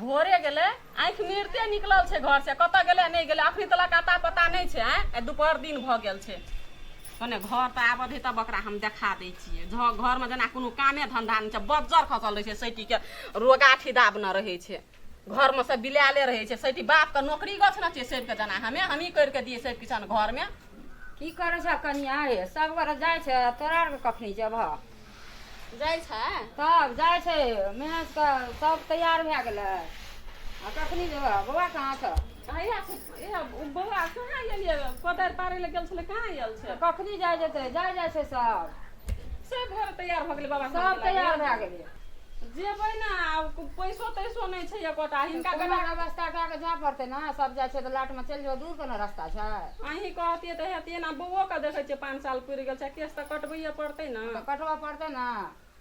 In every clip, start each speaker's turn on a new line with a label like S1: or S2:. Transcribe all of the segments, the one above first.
S1: भोरे गेलै, आँखि मिरते निकलल छै घर से, कतऽ गेलै नहि गेलै अखनी तलक अता पता नहि छै। आँय, आइ दुपहर दिन भऽ गेल छै। कने घर तऽ आबऽ दही तब ओकरा हम देखा दै छियै। घरमे जेना कोनो कामे धन्धा नहि छै, बज्जर खसल रहै छै, सैटीके रोगाठी दाबने रहै छै, घरमे सब बिलायले रहै छै। सैटी बापके नौकरी गछ ने छै सबके, जेना हमे हमही करि कऽ दियै सब किछु घरमे।
S2: की करै छ कनिया हे? सब गोटे जाइ छै, तोरा आरके कखनी जेबह?
S1: जाइ छै।
S2: तब जाइ छै, मेहनत के सब तैयार भए गेलै, आ कखनी जेबह? बौआ कहाँ छौ?
S1: हैया बौआ कहाँ गेलियै? कोदारि पारै लए गेल छलै, कहाँ गेल छै?
S2: कखनी जाइ जेतै? जाइ जाइ छै सब।
S1: सब घर तैयार भऽ गेलै बाबा?
S2: सब तैयार भए गेलै।
S1: जेबै ने, आब पैसो तैसो नहि छै एकोटा हिनका।
S2: कोनो व्यवस्था कए कऽ जाय पड़तै ने। सब जाइ छै तऽ लाटमे चलि जेबै, दूर कोनो रास्ता छै?
S1: अहीं कहतियै तऽ हेतियै ने। बौओके देखै छियै, 5 साल पुरि गेल छै, केस तऽ कटबैए पड़तै ने।
S2: तऽ कटबऽ पड़तै ने।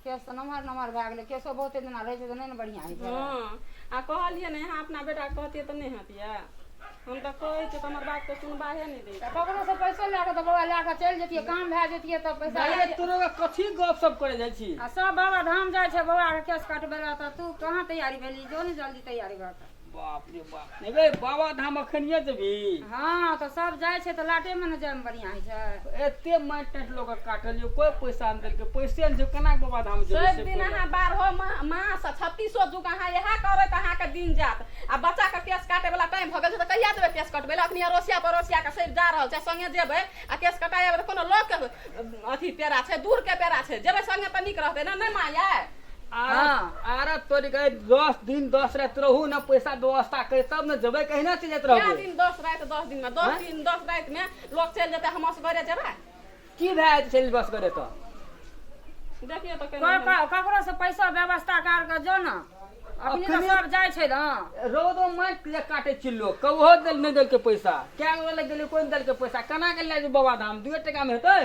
S2: केस तऽ नमहर नमहर भए गेलै, केसो बहुते दिना रहै छै तऽ नहि ने बढ़िआँ होइ छै।
S1: हँ, आ कहलियै ने, अहाँ अपना बेटाके कहतियै तऽ नहि हेतियै? हम तऽ कहै छियै तऽ हमर बातके सुनबाहे नहि दै
S2: तऽ ककरोसँ पैसो लए कऽ तऽ बौआ लए कऽ चलि जैतियै, काम भए जैतियै तऽ पैसा।
S3: अरे, तोरो के कथी गप सब करे जाइ छी?
S2: आ सब बाबा धाम जाइ छै बौआके केस कटबै लए, तऽ तू कहाँ तैयारी भेली? जो ने जल्दी तैयारी भऽ कऽ।
S3: बाप रे बाप, रे बाबा धाम अखनिये जेबही?
S2: हँ, तऽ सब जाइ छै तऽ लाटेमे ने जाइमे बढ़िआँ होइ छै।
S3: एते माटि टाटि लोक काटलियो, कोई पैसा नहि देलकै, पैसे नहि छै, केना बाबा धाम जेबै?
S1: सब दिन अहाँ 12 मास 36 जुग अहाँ इएह करैत अहाँके दिन जायत, आ बच्चाके केस काटे वाला टाइम भऽ गेल छै, तऽ कहिया जेबै केस कटबै लए? अखनी अड़ोसिया पड़ोसिया के सब जा रहल छै, संगे जेबै आ केस कटाए आबै तऽ कोनो लग के अथी पेड़ा छै, दूर के पेड़ा छै। जेबै संगे तऽ नीक रहतै ने, नहि माँ यै?
S3: आर तोरी के 10 दिन 10 राति रहू ने, पैसा व्यवस्था कर तब ने जेबै, कहिना चलि जाइत
S1: कए
S3: रहबै?
S1: दिन 10 राति? 10 दिन मे, 10 दिन 10 राति मे लोक चलि जेतै, हम असगरे जेबै?
S3: की भए जेतै चलि बस करे तऽ?
S1: देखियौ तऽ केना।
S2: ककरो से पैसा व्यवस्था कर कऽ जो ने, अखनी तऽ सब जाइ छै ने।
S3: रौदो माटि जे काटे छी लोक, कबहो देल नहि देलकै पैसा। कए गो लग गेलै, कोइ नहि देलकै पैसा। केना के लए जेबै बाबा धाम? 2 टका मे हेतै?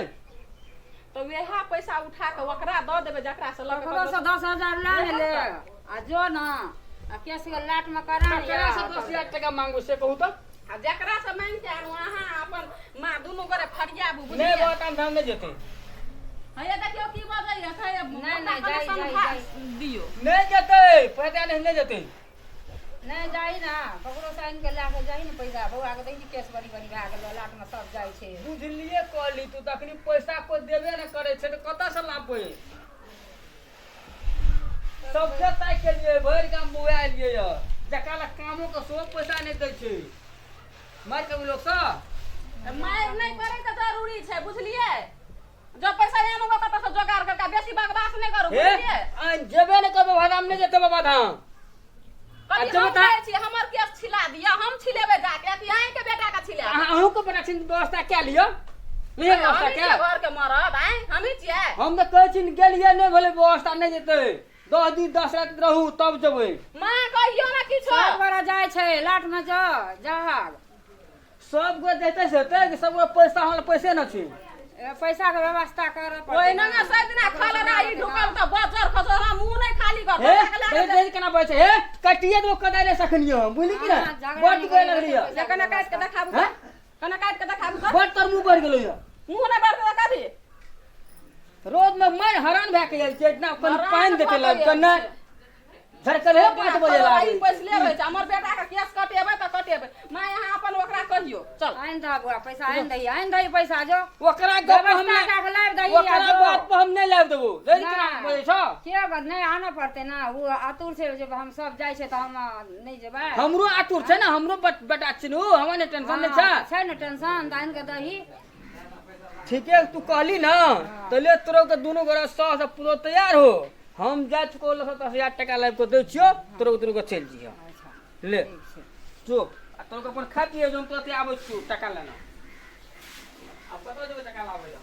S1: तऽ वएह पैसा उठा कऽ ओकरा दऽ देबै जकरा से लऽ कऽ।
S2: ककरो से 10,000 लए ने ले आ जो ने, आ केस के लाट मे करा लिअ।
S3: ककरा से 10,000 टका मांगू से कहू तऽ?
S1: आ जकरा से मांगि के आनू, अहाँ अपन माँ दुनू गोरे फरियाबू।
S3: नहि।
S1: बुझलियै?
S3: बाबा धाम धाम नहि जेतै।
S1: हैया देखियौ की बजैया, कहैया।
S2: नहि, नहि,
S1: ओकरा
S2: जाइ,
S1: कने
S2: जाइ,
S1: समझा
S2: जाइ।
S1: दियौ।
S3: नहि जेतै, पैसा नहि, नहि जेतै।
S2: नहि जाही ने, ककरो से आनि कऽ लए कऽ जाही ने पैसा, बौआ के देखी केस बड़ी बड़ी भए गेलै, लाट मे सब जाइ छै।
S3: बुझलिए कहली तू, तखनी पैसा कोइ देबे नहि करै छै तऽ कतऽ से लाबबै? सबके ताकि के लिए भरि गाम बौआ एलियै यऽ, जकरा लग कामो के सेहो पैसा नहि दै छै। मारि कभी लोक सब।
S1: तऽ मारि नहि करै के जरूरी छै, बुझलियै? जब पैसा आनू कतऽ से जोगाड़ करके, बेसी बकवास नहि करू।
S3: हे।
S1: बुझलियै?
S3: आ जेबे नहि करबै, बाबा धाम नहि जेतै बाबा धाम।
S1: कथी?
S3: अच्छा,
S1: हम
S3: बता।
S1: कहै छी हमर केस छिला दिअ, हम छिलेबै जाके कि अहींके बेटा के छिलायब?
S3: अहूँके बड़ा छिन, व्यवस्था कए लिअ, नहि व्यवस्था
S1: हमही
S3: कए।
S1: छियै घर के मरद, आँय, हमही छियै।
S3: हम तऽ कहै छी गेलियै, नहि भेलै व्यवस्था, नहि जेतै। 10 दिन 10 राति रहू तब जेबै।
S1: माँ, कहियौ ने किछो।
S2: सब गोरा जाइ छै, लाट मे जो जहाग।
S3: सब गोटे जेतै से हेतै कि सब गोटे पैसा, हमरा पैसे न छै।
S2: ए, पैसा के व्यवस्था करऽ पड़तै।
S1: ओहिना ने सब दिना खलरा ई ढुकल तऽ बजर खसल, हम मुँह नहि खाली कर।
S3: हे, देख देख केना बजै छै। हे, कटिए देबो कदारे सखनियो हम, बुझली कि
S2: हाँ,
S3: ने?
S2: झगड़ा
S3: बड
S2: नहि
S3: गोए
S2: करी।
S3: लगलियै।
S1: जे कने काटि के देखाबू।
S3: हैं?
S1: कने काटि के देखाबू तऽ।
S3: बड तोर मुँह बढ़ि गेलो यऽ।
S1: मुँह नहि बढ़तै तऽ कथी?
S3: रोज में मारि हरान भए के गेल छै इतना, कनि
S1: हरान
S3: पानि देतै
S1: भऽ
S3: लग
S1: गेल
S3: के नहि
S1: छै।
S3: झरकल हे 5 बजे
S1: ई
S3: लागै।
S1: पैसले रहै छै। हमर बेटा के केस कटेबै तऽ कटेबै। माँ, यहाँ अपन ओकरा कहियौ, चल।
S2: आनि दह बौआ पैसा, आनि दही, आनि दही पैसा, जो।
S3: ओकरा गप हम
S2: व्यवस्था
S3: नहि
S2: कए कऽ लाबि दही आ
S3: ओकरा
S2: जो।
S3: बात पर हम नहि लाबि देबो। देख केना
S2: नहि।
S3: बजै छौ।
S2: के बात नहि आनऽ पड़तै ने, ओ आतुर छै जे हम सब जाइ छै तऽ हम नहि जेबै?
S3: हमरो आतुर छै ने, हमरो बेटा छै ने उ, हमरा नहि टेंशन नहि छै?
S2: हँ, छै ने टेंशन तऽ आनि कऽ दही।
S3: ठीके तू कहली ना, तऽ ले तोरो के दुनू गोरा सौ से पूरा तैयार हो, हम जा चुको 10,000 टका लाबि कऽ दै छियौ तोरो, दुनू के चलि जइह।
S2: अच्छा।
S3: ले।
S2: ठीक छै।
S3: जो, आ तोरो के अपन खा पिए जो, हम तुरते आबै छियौ टका लेना। आब कतऽ जेबै टका लाबै लए?